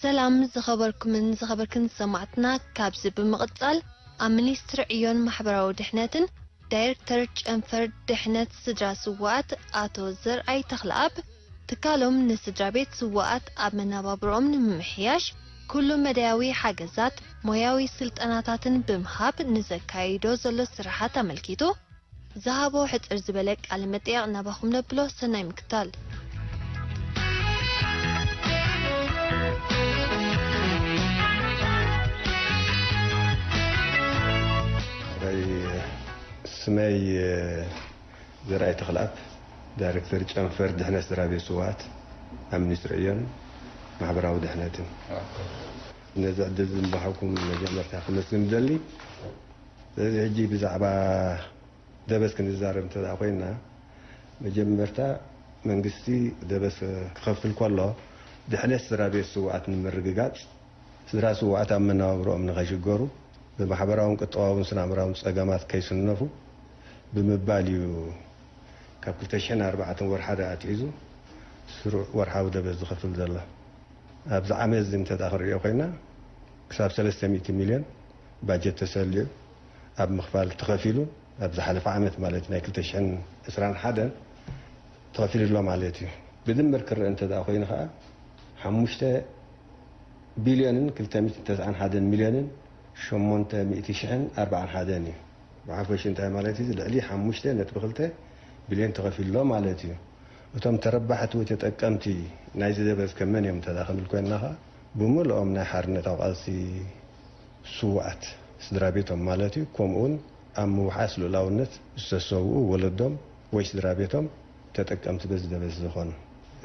ሰላም ዝኸበርኩምን ዝኸበርክን ሰማዕትና፣ ካብዚ ብምቕጻል ኣብ ሚኒስትሪ ዕዮን ማሕበራዊ ድሕነትን ዳይሬክተር ጨንፈር ድሕነት ስድራ ስውኣት ኣቶ ዘርኣይ ተኽለኣብ፣ ትካሎም ንስድራ ቤት ስውኣት ኣብ መነባብሮኦም ንምምሕያሽ ኩሉ መዳያዊ ሓገዛት፣ ሞያዊ ስልጠናታትን ብምሃብ ንዘካይዶ ዘሎ ስራሓት ኣመልኪቱ ዝሃቦ ሕጽር ዝበለ ቃለ መጠይቕ ናባኹም ነብሎ። ሰናይ ምክታል። ስመይ ዘርኣይ ተኽለኣብ፣ ዳይሬክተር ጨንፈር ድሕነት ስድራ ቤት ስውኣት ኣብ ሚኒስትሪ ዕዮን ማሕበራዊ ድሕነትን። ነዚ ዕድል ዝምባሃኩም መጀመርታ ክመስግን ደሊ። ስለዚ ሕጂ ብዛዕባ ደበስ ክንዛረብ እንተ ኮይና፣ መጀመርታ መንግስቲ ደበስ ክኸፍል ከሎ ድሕነት ስድራ ቤት ስውኣት ንምርግጋፅ፣ ስድራ ስውኣት ኣብ መነባብሮኦም ንኸይሽገሩ፣ ብማሕበራውን ቁጠባውን ስነ ኣእምራውን ፀገማት ከይስነፉ ብምባል እዩ ካብ ክልተ ሽሕን ኣርባዕተን ወርሓ ኣትሒዙ ስሩዕ ወርሓዊ ደበስ ዝኸፍል ዘሎ። ኣብዚ ዓመት እዚ እንተ ክንሪኦ ኮይና ክሳብ ሰለስተ ሚእቲ ሚልዮን ባጀት ተሰሊዑ ኣብ ምኽፋል ተኸፊሉ፣ ኣብ ዝሓለፈ ዓመት ማለት ናይ ክልተ ሽሕን ዕስራን ሓደን ተኸፊሉ ኣሎ ማለት እዩ። ብድምር ክረአ እንተ ደኣ ኮይኑ ከኣ ሓሙሽተ ቢልዮንን ክልተ ሚእትን ተስዓን ሓደን ሚልዮንን ሸሞንተ ሚእቲ ሽሕን ኣርባዓን ሓደን እዩ። ብሓፈሽ እንታይ ማለት እዩ? ልዕሊ ሓሙሽተ ነጥቢ ክልተ ቢልዮን ተኸፊሉ ኣሎ ማለት እዩ። እቶም ተረባሕቲ ወይ ተጠቀምቲ ናይዚ ደበስ ከ መን እዮም እንተ ደኣ ክንብል ኮይንና ከኣ ብምልኦም ናይ ሓርነታዊ ቃልሲ ስውኣት ስድራ ቤቶም ማለት እዩ። ከምኡ እውን ኣብ ምውሓስ ልኡላውነት ዝተሰውኡ ወለዶም ወይ ስድራ ቤቶም ተጠቀምቲ በዚ ደበስ ዝኾኑ።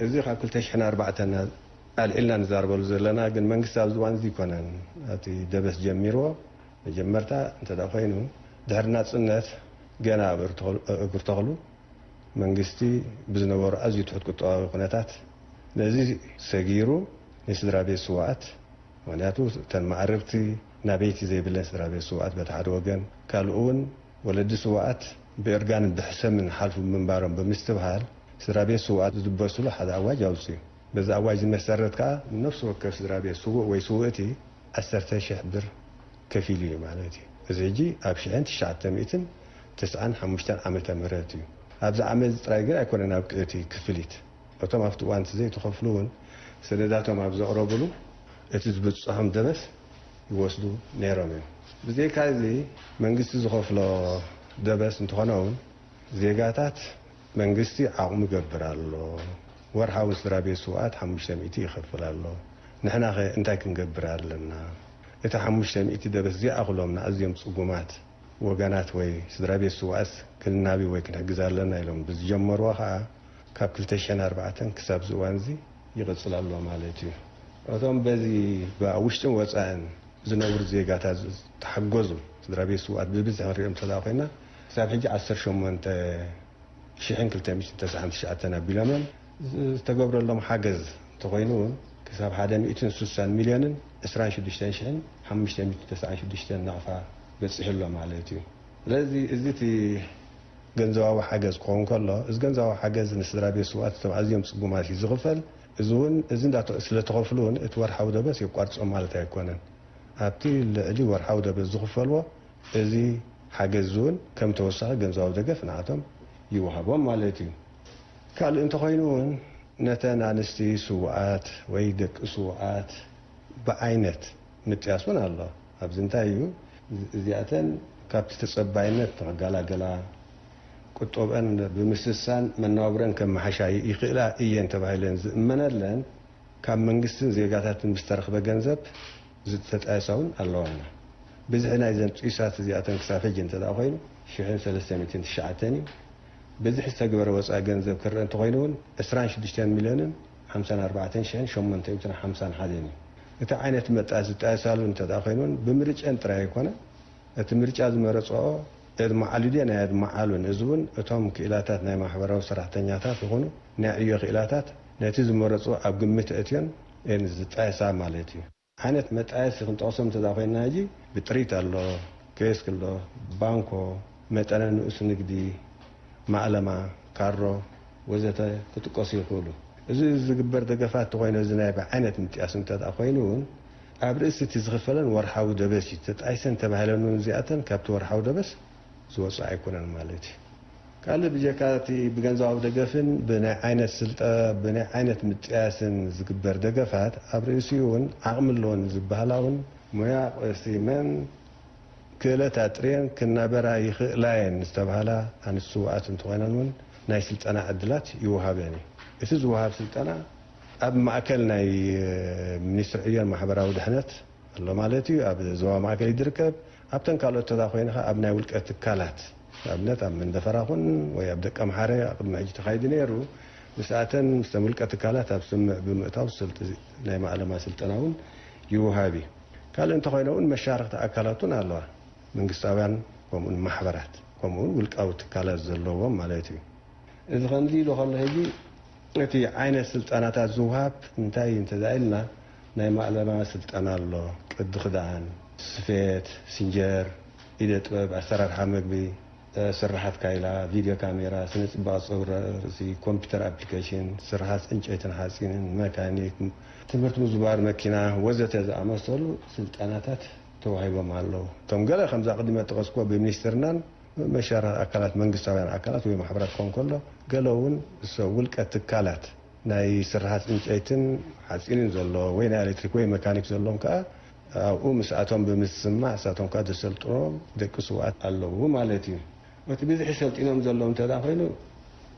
እዚ ካብ ክልተ ሽሕን ኣርባዕተን ኣልዒልና ንዛረበሉ ዘለና፣ ግን መንግስቲ ኣብዚ እዋን እዚ ኣይኮነን እቲ ደበስ ጀሚርዎ። መጀመርታ እንተ ደኣ ኮይኑ ድሕሪ ናጽነት ገና ኣብ እግሪ ተኽሉ መንግስቲ ብዝነበሮ ኣዝዩ ትሑት ቁጠባዊ ኩነታት ነዚ ሰጊሩ ንስድራ ቤት ስውኣት፣ ምኽንያቱ እተን ማዕረብቲ ናበይቲ ዘይብለን ስድራ ቤት ስውኣት በቲ ሓደ ወገን፣ ካልኡ እውን ወለዲ ስውኣት ብእርጋንን ብሕሰምን ሓልፉ ብምንባሮም ብምስትብሃል ስድራ ቤት ስውኣት ዝድበስሉ ሓደ ኣዋጅ ኣውፅዩ። በዚ ኣዋጅ መሰረት ከዓ ነፍሲ ወከፍ ስድራ ቤት ስውእ ወይ ስውእቲ ዓሰርተ ሽሕ ብር ከፊሉ እዩ ማለት እዩ። እዚ ሕጂ ኣብ ሽሕን ትሽዓተ ሚእትን ተስዓን ሓሙሽተን ዓመተ ምህረት እዩ። ኣብዚ ዓመት እዚ ጥራይ ግን ኣይኮነን ኣብቂ እቲ ክፍሊት። እቶም ኣብቲ እዋን እቲ ዘይተኸፍሉ እውን ሰነዳቶም ኣብ ዘቕረብሉ እቲ ዝበፅሖም ደበስ ይወስዱ ነይሮም እዮም። ብዘይካ እዚ መንግስቲ ዝኸፍሎ ደበስ እንተኾነ እውን ዜጋታት መንግስቲ ዓቕሙ ይገብር ኣሎ። ወርሓዊ ስድራ ቤት ስውኣት ሓሙሽተ ሚእቲ ይኸፍል ኣሎ። ንሕና ኸ እንታይ ክንገብር ኣለና? እቲ ሓሙሽተ ሚእቲ ደበስ ዘይኣኽሎም ንኣዝዮም ጽጉማት ወገናት ወይ ስድራ ቤት ስውኣት ክንናቢ ወይ ክንሕግዝ ኣለና ኢሎም ብዝጀመርዎ ኸኣ ካብ ክልተ ሽሕን ኣርባዕተን ክሳብ ዝእዋን እዚ ይቕጽል ኣሎ ማለት እዩ። እቶም በዚ ብውሽጥን ወጻእን ዝነብሩ ዜጋታት ዝተሓገዙ ስድራ ቤት ስውኣት ብብዝሒ ክንሪኦም እንተደኣ ኮይና ክሳብ ሕጂ ዓሰርተ ሸሞንተ ሽሕን ክልተ ሚእትን ተስዓን ትሽዓተን ኣቢሎም እዮም። ዝተገብረሎም ሓገዝ እንተኾይኑ እውን ክሳብ ሓደ ሚእትን ስሳን ሚልዮንን ዕስራን ሽዱሽተን ሽሕን ሓሙሽተ ሚእትን ተስዓን ሽዱሽተን ናቕፋ በፂሑ ኣሎ ማለት እዩ። ስለዚ እዚ እቲ ገንዘባዊ ሓገዝ ክኸውን ከሎ፣ እዚ ገንዘባዊ ሓገዝ ንስድራ ቤት ስውኣት እቶም ኣዝዮም ጽጉማት እዩ ዝኽፈል። እዚ እውን እዚ እንዳተ- ስለ ተኸፍሉ እውን እቲ ወርሓዊ ደበስ የቋርጾም ማለት ኣይኮነን። ኣብቲ ልዕሊ ወርሓዊ ደበስ ዝኽፈልዎ እዚ ሓገዝ እውን ከም ተወሳኺ ገንዘባዊ ደገፍ ንዓቶም ይወሃቦም ማለት እዩ። ካልእ እንተኾይኑ እውን ነተን ኣንስቲ ስውኣት ወይ ደቂ ስውኣት ብዓይነት ምጥያስ እውን ኣሎ። ኣብዚ እንታይ እዩ? እዚኣተን ካብቲ ተጸባይነት ንኽገላገላ፣ ቁጠብአን ብምስሳን መነባብረን ከመሓሻ ይኽእላ እየን ተባሂለን ዝእመነለን ካብ መንግስትን ዜጋታትን ብዝተረኽበ ገንዘብ ዝተጣየሳ እውን ኣለዋና። ብዝሒ ናይዘን ጥዩሳት እዚኣተን ክሳብ ሕጂ እንተ ደኣ ኮይኑ ሽሕን ሰለስተ ሚእትን ትሽዓተን እዩ። ብዝሒ ዝተግበረ ወፃኢ ገንዘብ ክረአ እንተኾይኑ እውን ዕስራን ሽዱሽተን ሚልዮንን ሓምሳን ኣርባዕተን ሽሕን ሸሞንተ ሚእትን ሓምሳን ሓደን እዩ። እቲ ዓይነት መጣየሲ ዝጣየሳሉ እንተ ደኣ ኮይኑ እውን ብምርጨን ጥራይ ኣይኮነ፣ እቲ ምርጫ ዝመረፅኦ ኣድማዓሉ ድየ ናይ ኣድማዓሉን፣ እዚ እውን እቶም ክኢላታት ናይ ማሕበራዊ ሰራሕተኛታት ይኹኑ ናይ ዕዮ ክኢላታት ነቲ ዝመረፅኦ ኣብ ግምት ኣእትዮን እየን ዝጣየሳ ማለት እዩ። ዓይነት መጣየሲ ክንጠቕሶም እንተ ኮይንና ሕጂ ብጥሪት ኣሎ፣ ኬስክ ኣሎ፣ ባንኮ፣ መጠነ ንኡስ ንግዲ፣ ማእለማ፣ ካሮ ወዘተ ክጥቀሱ ይኽእሉ። እዚ ዝግበር ደገፋት ተኾይኑ፣ እዚ ናይ ብዓይነት ምጥያስ እንተ ደኣ ኮይኑ እውን፣ ኣብ ርእሲ እቲ ዝኽፈለን ወርሓዊ ደበስ እዩ። ተጣይሰን ተባሂለን እውን እዚኣተን ካብቲ ወርሓዊ ደበስ ዝወጽእ ኣይኮነን ማለት እዩ። ካልእ ብጀካ እቲ ብገንዘባዊ ደገፍን ብናይ ዓይነት ስልጠ-፣ ብናይ ዓይነት ምጥያስን ዝግበር ደገፋት፣ ኣብ ርእሲኡ እውን ዓቕሚ ኣለወን ዝበሃላ እውን ሞያ ቀሲመን ክእለት ኣጥርየን ክናበራ ይኽእላ እየን ዝተባህላ ኣንስቲ ስውኣት እንተኾይነን እውን ናይ ስልጠና ዕድላት ይወሃበን እዩ። እቲ ዝወሃብ ስልጠና ኣብ ማእከል ናይ ሚኒስትሪ ዕዮን ማሕበራዊ ድሕነት ኣሎ ማለት እዩ። ኣብ ዞባ ማእከል እዩ ዝርከብ። ኣብተን ካልኦት ተዳ ኮይንኻ ኣብ ናይ ውልቀ ትካላት፣ ንኣብነት ኣብ መንደፈራ ኹን ወይ ኣብ ደቀ ምሓረ ቅድሚ ሕጂ ተኻይዱ ነይሩ። ምስኣተን ምስተን ውልቀ ትካላት ኣብ ስምምዕ ብምእታው ስልጥ-፣ ናይ ማእለማ ስልጠና እውን ይወሃብ እዩ። ካልእ እንተኾይነ እውን መሻርኽቲ ኣካላት እውን ኣለዋ። መንግስታውያን ከምኡውን ማሕበራት ከምኡውን ውልቃዊ ትካላት ዘለዎም ማለት እዩ። እዚ ከምዚ ኢሉ ከሎ ሕጂ እቲ ዓይነት ስልጠናታት ዝውሃብ እንታይ እዩ እንተዛ ኢልና ናይ ማእለማ ስልጠና ኣሎ። ቅዲ ክዳን፣ ስፌት፣ ሲንጀር፣ ኢደ ጥበብ፣ ኣሰራርሓ መግቢ፣ ስርሓት ካይላ፣ ቪድዮ ካሜራ፣ ስነ ጽባቐ ጸጉሪ ርእሲ፣ ኮምፒውተር ኣፕሊኬሽን፣ ስርሓት ዕንጨይትን ሓጺንን፣ መካኒክ፣ ትምህርቲ ምዝዋር መኪና ወዘተ ዝኣመሰሉ ስልጠናታት ተዋሂቦም ኣለዉ። እቶም ገለ ከምዛ ቅድሚ ጠቐስኩዎ ብሚኒስትርናን መሻርኽቲ ኣካላት መንግስታውያን ኣካላት ወይ ማሕበራት ክኾን ከሎ፣ ገለ እውን ሰብ ውልቀ ትካላት ናይ ስርሓት ዕንጨይትን ሓፂንን ዘሎ ወይ ናይ ኤሌክትሪክ ወይ መካኒክ ዘለዎም ከዓ ኣብኡ ምስኣቶም ብምስማዕ ንሳቶም ከዓ ዘሰልጥኖም ደቂ ስውኣት ኣለዉ ማለት እዩ። እቲ ብዝሒ ሰልጢኖም ዘለዉ እንተ ደኣ ኮይኑ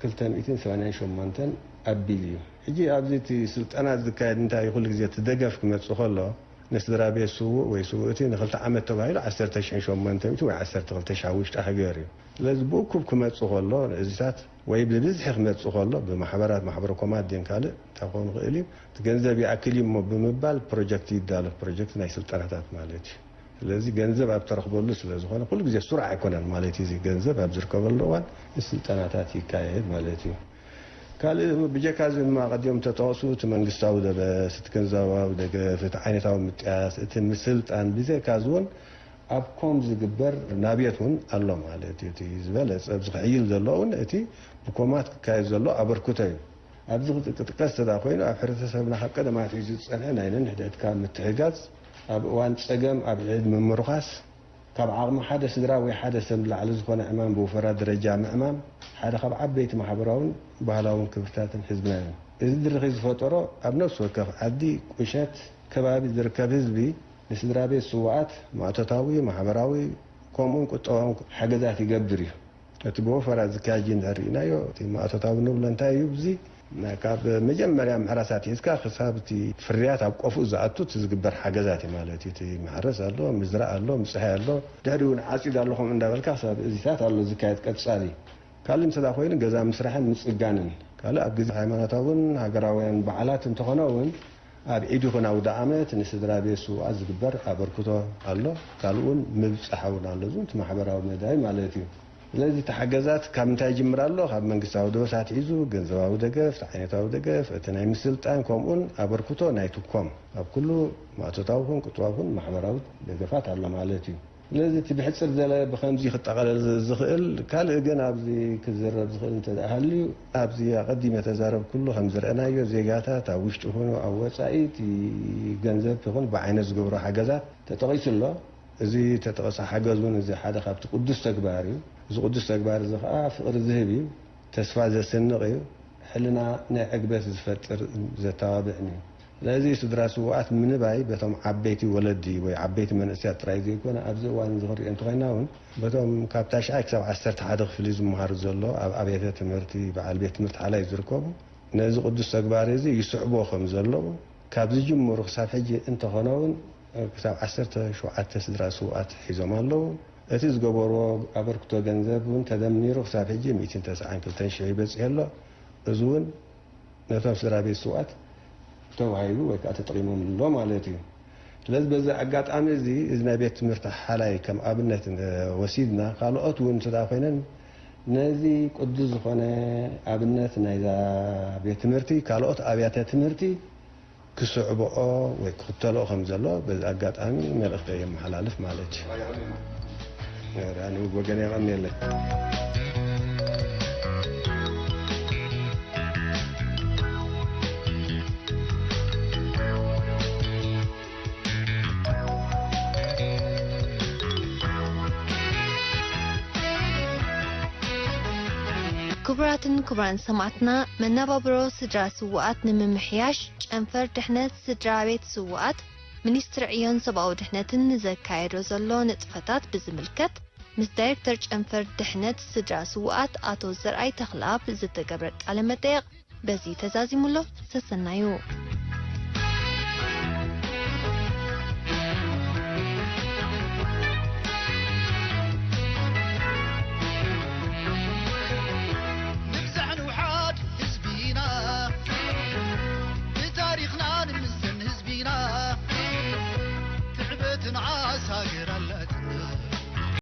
ክልተ ሚእትን ሰማንያን ሸሞንተን ኣቢል እዩ። ሕጂ ኣብዚ እቲ ስልጠና ዝካየድ እንታይ እዩ፣ ኩሉ ግዜ እቲ ደገፍ ክመፅእ ከሎ ንስድራ ቤት ስዉእ ወይ ስውእቲ ንክልተ ዓመት ተባሂሉ ዓሰርተ ሽሕን ሸሞንተ ሚእቲ ወይ ዓሰርተ ክልተ ሽሕ ኣብ ውሽጢ ክገር እዩ። ስለዚ ብእኩብ ክመፅእ ከሎ ንእዚታት ወይ ብብዝሒ ክመጽእ ከሎ ብማሕበራት፣ ማሕበረ ኮማት ድን ካልእ እንታይ ክኸውን ይኽእል እዩ፣ እቲ ገንዘብ ይኣክል እዩ እሞ ብምባል ፕሮጀክት ይዳሎ፣ ፕሮጀክት ናይ ስልጠናታት ማለት እዩ። ስለዚ ገንዘብ ኣብ ተረኽበሉ ስለ ዝኾነ ኩሉ ግዜ ስሩዕ ኣይኮነን ማለት እዩ። እዚ ገንዘብ ኣብ ዝርከበሉ እዋን ስልጠናታት ይካየድ ማለት እዩ። ካልእ ብጀካ እዚ ድማ ቀዲም ተጠቕሱ እቲ መንግስታዊ ደበስ፣ እቲ ገንዘባዊ ደገፍ፣ እቲ ዓይነታዊ ምጥያስ፣ እቲ ምስልጣን ብዘካ እዚ እውን ኣብ ኮም ዝግበር ናብየት እውን ኣሎ ማለት እዩ። እቲ ዝበለጸ ኣብዚ ክዕይል ዘሎ እውን እቲ ብኮማት ክካየድ ዘሎ ኣበርክቶ እዩ። ኣብዚ ክጥቀስ ተዳ ኮይኑ ኣብ ሕብረተሰብና ካብ ቀደም ኣትሒዙ ዝጸንሐ ናይ ነንሕድሕድካ ምትሕጋዝ፣ ኣብ እዋን ጸገም ኣብ ሕድ ምምርኻስ፣ ካብ ዓቕሚ ሓደ ስድራ ወይ ሓደ ሰብ ንላዕሊ ዝኾነ ዕማም ብወፈራ ደረጃ ምዕማም ሓደ ካብ ዓበይቲ ማሕበራውን ባህላውን ክብርታትን ህዝብና እዩ። እዚ ድርኺ ዝፈጠሮ ኣብ ነፍሲ ወከፍ ዓዲ፣ ቁሸት፣ ከባቢ ዝርከብ ህዝቢ ንስድራ ቤት ስውኣት ማእቶታዊ፣ ማሕበራዊ ከምኡውን ቁጠባዊ ሓገዛት ይገብር እዩ። እቲ ብወፈራ ዝካየድ እንድሕር ርኢናዮ እቲ ማእቶታዊ ንብሎ እንታይ እዩ? እዚ ካብ መጀመርያ ምሕራሳት ሒዝካ ክሳብ እቲ ፍርያት ኣብ ቆፍኡ ዝኣቱ እቲ ዝግበር ሓገዛት እዩ ማለት እዩ። እቲ ማሕረስ ኣሎ፣ ምዝራእ ኣሎ፣ ምፅሃይ ኣሎ፣ ድሕሪ እውን ዓፂድ ኣሎ ከምኡ እንዳበልካ ክሳብ እዚታት ኣሎ ዝካየድ ቀፃሊ። ካልእ እንተዳ ኮይኑ ገዛ ምስራሕን ምፅጋንን ካልእ ኣብ ግዜ ሃይማኖታውን ሃገራውያን በዓላት እንተኾነ እውን ኣብ ዒድ ይኹን ኣውደ ዓመት ንስድራ ቤት ስውኣት ዝግበር ኣበርክቶ ኣሎ። ካልእ እውን ምብፃሕ እውን ኣሎ። እዚ እቲ ማሕበራዊ መዳይ ማለት እዩ። ስለዚ እቲ ሓገዛት ካብ ምንታይ ይጅምር ኣሎ? ካብ መንግስታዊ ደበሳት ሒዙ ገንዘባዊ ደገፍ፣ እቲ ዓይነታዊ ደገፍ፣ እቲ ናይ ምስልጣን ከምኡን ኣበርክቶ ናይቲ ኮም ኣብ ኩሉ ማእቶታዊ ይኹን ቁጠባዊ ይኹን ማሕበራዊ ደገፋት ኣሎ ማለት እዩ። ስለዚ እቲ ብሕፅር ዘለ ብኸምዚ ክጠቐለል ዝኽእል ካልእ ግን ኣብዚ ክዝረብ ዝኽእል እንተ ደኣ ሃልዩ ኣብዚ ኣቐዲመ ተዛረብኩሉ ከም ዝረአናዮ ዜጋታት ኣብ ውሽጢ ይኹኑ ኣብ ወፃኢ እቲ ገንዘብ ይኹን ብዓይነት ዝገብሮ ሓገዛት ተጠቒሱ ኣሎ። እዚ ተጠቐሰ ሓገዝ እውን እዚ ሓደ ካብቲ ቅዱስ ተግባር እዩ። እዚ ቅዱስ ተግባር እዚ ከዓ ፍቕሪ ዝህብ እዩ፣ ተስፋ ዘስንቕ እዩ፣ ሕልና ናይ ዕግበት ዝፈጥር ዘተባብዕን እዩ። ስለዚ ስድራ ስውኣት ምንባይ በቶም ዓበይቲ ወለዲ ወይ ዓበይቲ መንእሰያት ጥራይ ዘይኮነ ኣብዚ እዋን እዚ ክንሪኦ እንተኾይና እውን በቶም ካብ ታሽዓይ ክሳብ ዓሰርተ ሓደ ክፍሊ ዝመሃሩ ዘሎ ኣብ ኣብያተ ትምህርቲ በዓል ቤት ትምህርቲ ሓላይ ዝርከቡ ነዚ ቅዱስ ተግባር እዚ ይስዕቦ ከም ዘለዉ ካብ ዝጅምሩ ክሳብ ሕጂ እንተኾነ እውን ክሳብ ዓሰርተ ሸውዓተ ስድራ ስውኣት ሒዞም ኣለዉ። እቲ ዝገበርዎ ኣበርክቶ ገንዘብ እውን ተደሚሩ ክሳብ ሕጂ ሚእትን ተስዓን ክልተን ሽሕ ይበፅሕ ኣሎ። እዚ እውን ነቶም ስድራ ቤት ስውኣት ተዋሂቡ ወይ ከዓ ተጠቒሞምሉ ኣሎ ማለት እዩ። ስለዚ በዚ ኣጋጣሚ እዚ እዚ ናይ ቤት ትምህርቲ ሓላይ ከም ኣብነት ወሲድና ካልኦት እውን እንተ ኮይነን ነዚ ቅዱስ ዝኾነ ኣብነት ናይዛ ቤት ትምህርቲ ካልኦት ኣብያተ ትምህርቲ ክስዕብኦ ወይ ክኽተልኦ ከም ዘሎ በዚ ኣጋጣሚ መልእኽተይ የመሓላልፍ ማለት እዩ። ኣነ ብወገን የቐንየለይ። ክቡራትን ክቡራን ሰማዕትና፣ መነባብሮ ስድራ ስውኣት ንምምሕያሽ ጨንፈር ድሕነት ስድራ ቤት ስውኣት ሚኒስትሪ ዕዮን ሰብኣዊ ድሕነትን ንዘካየዶ ዘሎ ንጥፈታት ብዝምልከት ምስ ዳይሬክተር ጨንፈር ድሕነት ስድራ ስውኣት ኣቶ ዘርኣይ ተኽለኣብ ዝተገብረ ቃለ መጠየቕ በዚ ተዛዚሙሎ። ሰሰናዩ። ንብዛሕ ንውሓድ ህዝቢና ብታሪኽና ንምሰን ህዝቢና ትዕበትን ዓሳገር ኣላትና